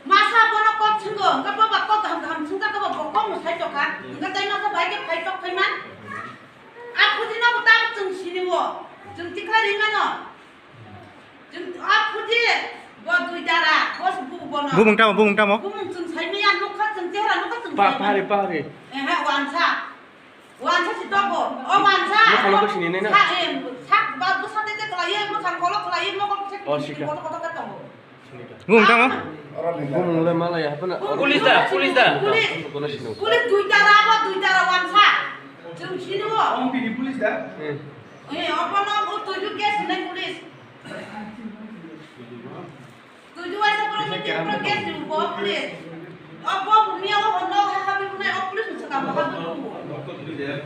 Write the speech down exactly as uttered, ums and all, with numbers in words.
Masa bono kok swngo, hwnkhe boba kok kaham kaham swngkha, boba bo kokno sai tokha. Hwnkhe tai masa bai khe phai tok phaima. A phuti no bo tamo chwng sini o. Chwng tikhlai ri mano. Chwng a phuti bo dui dara, bo se bu bono. Bumung tamo, bumung tamo? Bumung chwng sai maya nukha, chwng chehra nukha, chwng Pa-, sai mano. Pahari, pahari. Eh, ha, wansa. Wansa si tongo. O wansa. Mo kholo ko sini nai na? Sa, eh, sa, ba, bwsa de de khlaiwi, bwsa kholo khlaiwi, mo ko se Oh, sika. Koto koto ka tongo. Bumung tamo? Bumung le malai hapna. Police da, police da. Police. Kono sino. Police duita ra, abo duita ra wansa. Chwng sino. Om pini police da? Hmm. Eh, obo no o tuju case nai police. Tuju waisa pro meeting pro case ni bo police. Obo bumia o hono ha ha bi bunai o police ni sakam ha ha bi bunai.